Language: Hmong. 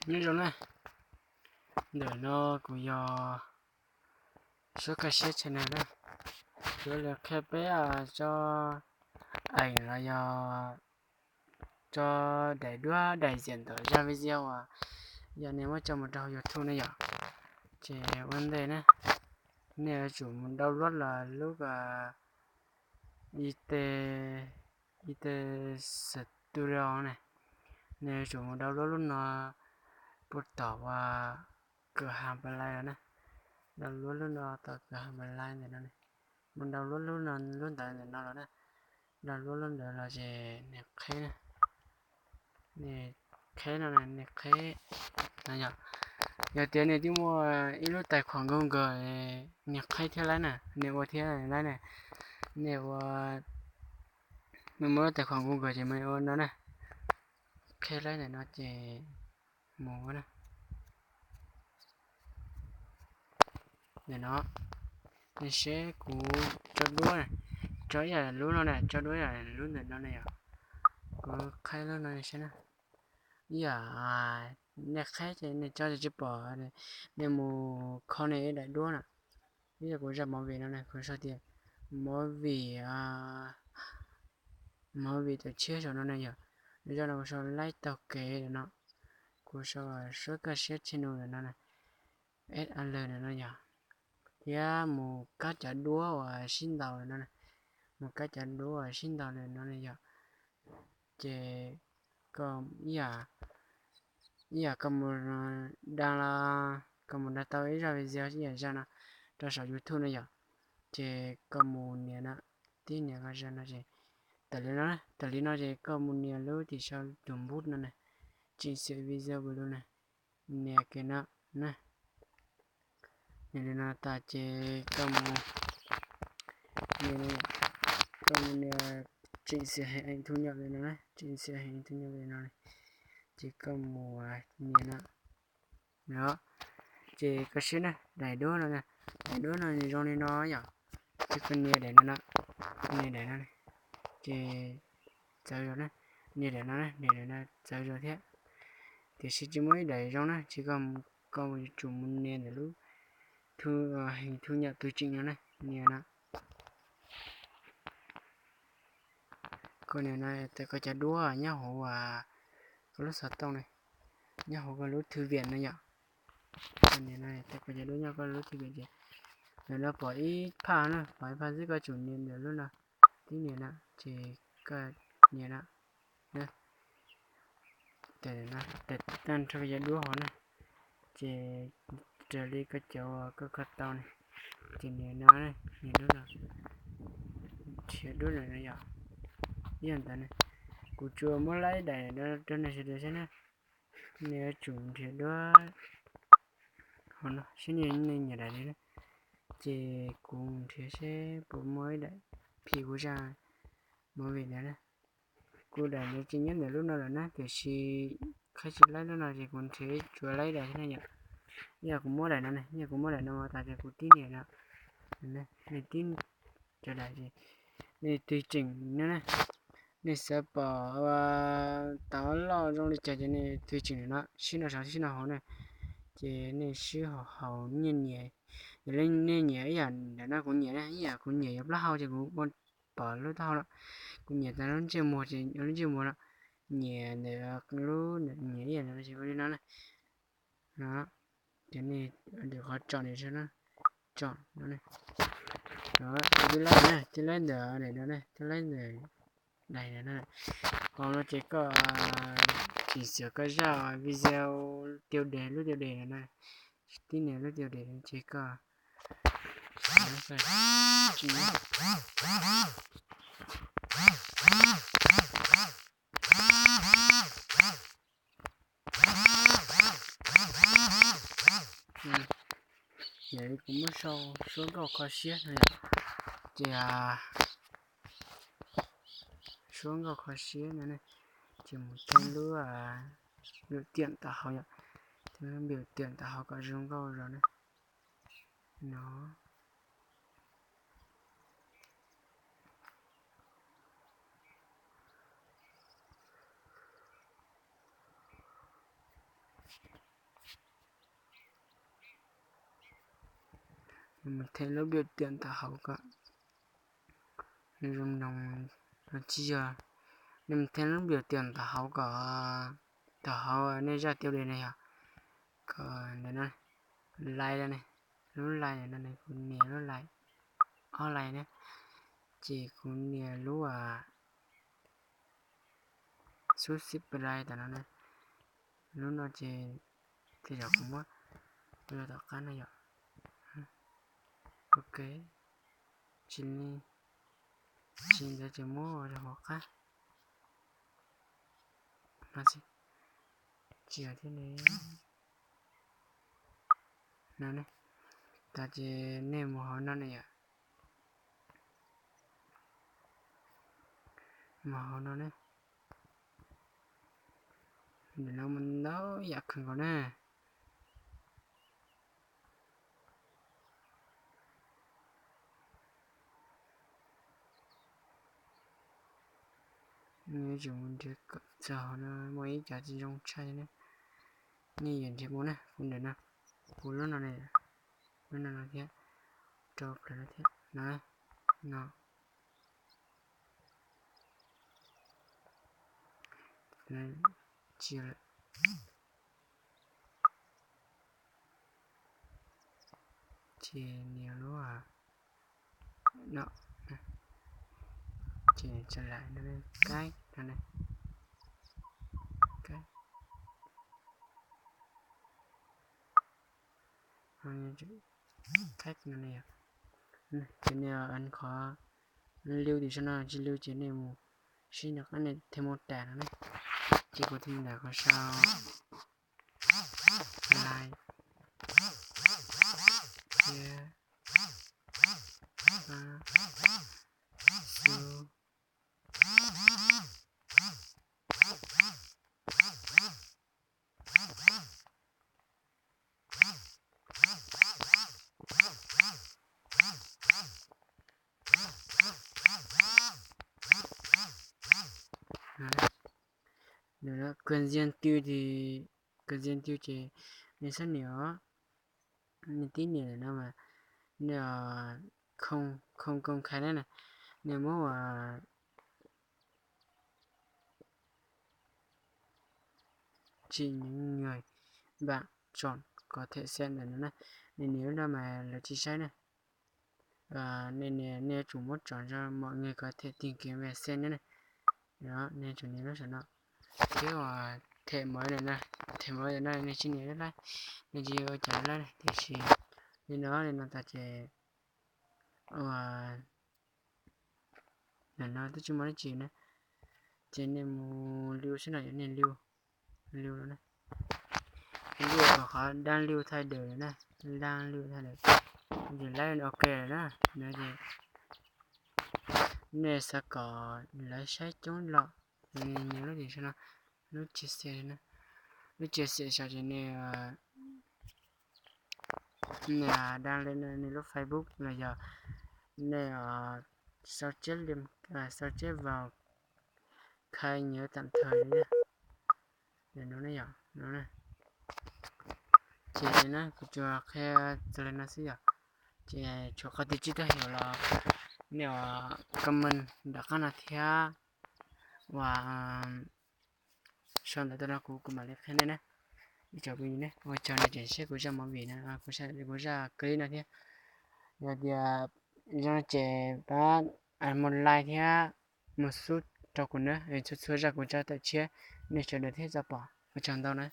Nyob zoo na, ntawm no kuv yog Suab Kaj Siab channel na. Kuv yuav los qhia peb tsob eem los yog tsob daim duab daim ziam ntawm zaj video uas yog nej muab tso mus rau hauv YouTube ne yom. Ces ua ntej na, nej yuav tsum mus download los lub IT, IT Studio ne. Nej yuav tsum mus download lub no puag tom uas kawm ha Play los na. Download lub no tom kawm ha Play ntawm no ne. Mus download lub no, lub ntawv ntawm no los na. Download lub ntawv los ces nej qheb na. Nej qheb no, nej qheb no yom. Yog tias nej twb muaj ib lub tais khuam Google, nej qheb thiab laib na, nej ua thiab laib na. Nej ua, nej muaj lub tais khuam Google ces mus ua no na. Qheb laib ntawm no ces mus ua na. Ntawm no, nej seb kuv tsob duab, tsob ib yam lub no na, tsob duab ib yam lub ntawm no na yom. Kuv qheb lub no seb na. Ib yam, nej qheb ces nej tsob tsis pom, nej mus kho nej ib daim duab na. Ib yam kuv zaj movie no na, kuv sau tias movie, movie tawm tshiab saum no na yom. Zaj no kuv sau laib taug kev no, kuv sau Suab Kaj Siab channel no na, S L no yom. Thiab mus kab cov duab uas sib ntaus no, mus kab cov duab uas sib ntaus no na yom. Ces koj ib yam, ib yam koj mus da los, koj mus da tau ib zaj video ib yam zaj no rau saum YouTube no yom. Ces koj mus nias no, tib nias koj zaj no ces tawm li no, tawm li no ces koj mus nias lub tim sau tus npub no na, tseem xim video lus na, nias kiag no na. Nias li no tas ces koj mus nias, koj mus nias tseem xim heev thu nhập li no, tseem xim heev thu nhập li no, ces koj mus nias no. Ces koj saib na, daim duab no, daim duab no nws zoo li no yom. Ces koj nias daim no na, nias daim no, ces txawv zog na, nias daim no na, nias daim no txawv zog thiab. Tiam sis tsis muaj ib daim zoo na, ces koj yuav tsum mus nias ntawm lub thu, heev thu nhập tường trình no na, nias no. Koj nias no tawm koj cov duab nyob hauv koj lub xov tooj na, nyob hauv koj lub thư viện no yom. Koj nias no tawm koj cov duab nyob koj lub thư viện ces ntawm no pom ib phaj na, pom ib phaj xwb, koj tsum nias ntawm lub no, tib nias no, ces koj nias no, tawm tag nrho koj cov duab hauv na, ces raws li koj cov uas koj kho tau ne, ces nias no, nias lub no, nrhiav duab lawm no yom. Yog ntawd ne, kuv tsuas muab laib daim rau nej sawv daws saib na. Nej yuav tsum nrhiav duab hauv no seb nej nyiam daim li na. Ces kuv nrhiav seb puas muaj ib daim phim kuv zaj movie ntawd na. Kuv daim ntawd tsis nyob ntawm lub no lawm na, tiam sis qhib tsis laib lub no ces kuv nrhiav tsuas laib daim thiab na yom. Yog kuv muab daim no ne, yog kuv muab daim no tas ces kuv tib nias no, nej tib cov daim ces nej tường trình no na, nej xav pom tau loj zoo li cas ces nej tường trình no, sib no saum sib no hauv na, ces nej sib haum haum nej nyiam. Yog li nej nyiam ib yam ntawm no kuv nyiam na, ib yam kuv nyiam yuav plaub hau ces kuv ua pom lub taub hau no, kuv nyiam tas lub ntsej muag ces ua lub ntsej muag no, nyiam ntawm lub, nyiam ib yam ntawm no ces ua li no na. Ces nej, qhov tsom ntawm no, tsom no, twb laib na, twb laib ntawm daim no na, twb laib ntawm daim no na. Qhov no ces koj chỉnh sửa koj zaj video tiêu đề, lub tiêu đề no na, tib nias lub tiêu đề ces koj Yog li kuv muab sau Suab Nkauj Kho Siab no yom, ces Suab Nkauj Kho Siab no ne, ces mus theej lub npium tiam tom hauv yom, theej lub npium tiam tom hauv kom zoo nkauj zog ne. No. Mus them lub npias tias ntawm hauv kom zoo noo, tsis yog, nej mus them lub npias tias ntawm hauv kom, ntawm hauv nej zaj tias li ne yog, kom ntawm no, lais ne, lub lais no ne, kuv nias lub lais, ob lais ne, ces kuv nias lub xub xib pais tam no ne, lub no ces tej zaum kuv muab ua tom qab no yom. Ok, tsis li, tsis li ntawd ces muab rau hauv qab no xwb, tsis yog thiab ne. No ne, tas ces nej mus hauv no ne yom, mus hauv no ne, ntawm no mus ntau yam kawg nkaus na. Yuav tsum mus nrhiav kom txog hauv no, muaj ib co tsis zoo tshaj ne, nej yuav nrhiav mus na, kuv ntawm no, kuv lub no ne, lub no no thiab, rau plaws no thiab no, no, tsis lawm, ces nias lub no, ces tsa lais no, kaib no, kaib, kaib no, ces nej qhov liu tim saum no tsis liu ces nej mus sib nrog qab nej thiaj muaj tas no ne. Ces kuv thiaj ntawm qhov sau lais thiab xub. Kawg ntxiag twg ces, kawg ntxiag twg ces nej txhob nias os. Nej tib nias lawm no mas nej khoom koom khai na, nej muab ua tsim nyuj nyuag npam tsom kom them xees ntawm no na. Nej nias lub no mas lawv tsis saib na. Nej, nej yuav tsum muab tsom zoo mom nyuag kom them tim kev ve xees na. Nej tsum nias lub saum no. Thiab uas them mov ntawm no, them mov ntawm no nej tsis nias lub laib, nej tsis ua cas lub laib tiam sis li no, li no tas ces ua ntawm no twb tsis muaj dab tsi na. Ces nej mus liu xwb no, yog nej liu, liu no, liu kom qhov dab liu thaij daws na, dab liu thaij daws, ces laib ok lawm na. No ces nej xav kom lawv saib coob los, ces nej nias lub tim saum no, lub tsis xes, lub tsis xes saum ces nej, nej dab li nej lub Facebook los yog nej sau tseb, sau tseb vào khai nhớ tạm thời li na. Yog no ne, yog no. Ces na kuv tsuas qhia txog li no xwb yom. Ces tshuav qhov twg tsis tau hiểu los nej comment nram qab no thiab, uas sau ntawv tuaj rau kuv, kuv mam li qhia nej na. Ib tsoom phooj ywg ne, ua tsaug nej tseem saib kuv zaj movie no, kuv zaj clip no thiab. Yog tias zoo ces pab mus like thiab mus sub rau kuv na, txhua txhua zaj kuv tso tawm tshiab nej sawv daws thiaj tau pom. Ua tsaug ntau na.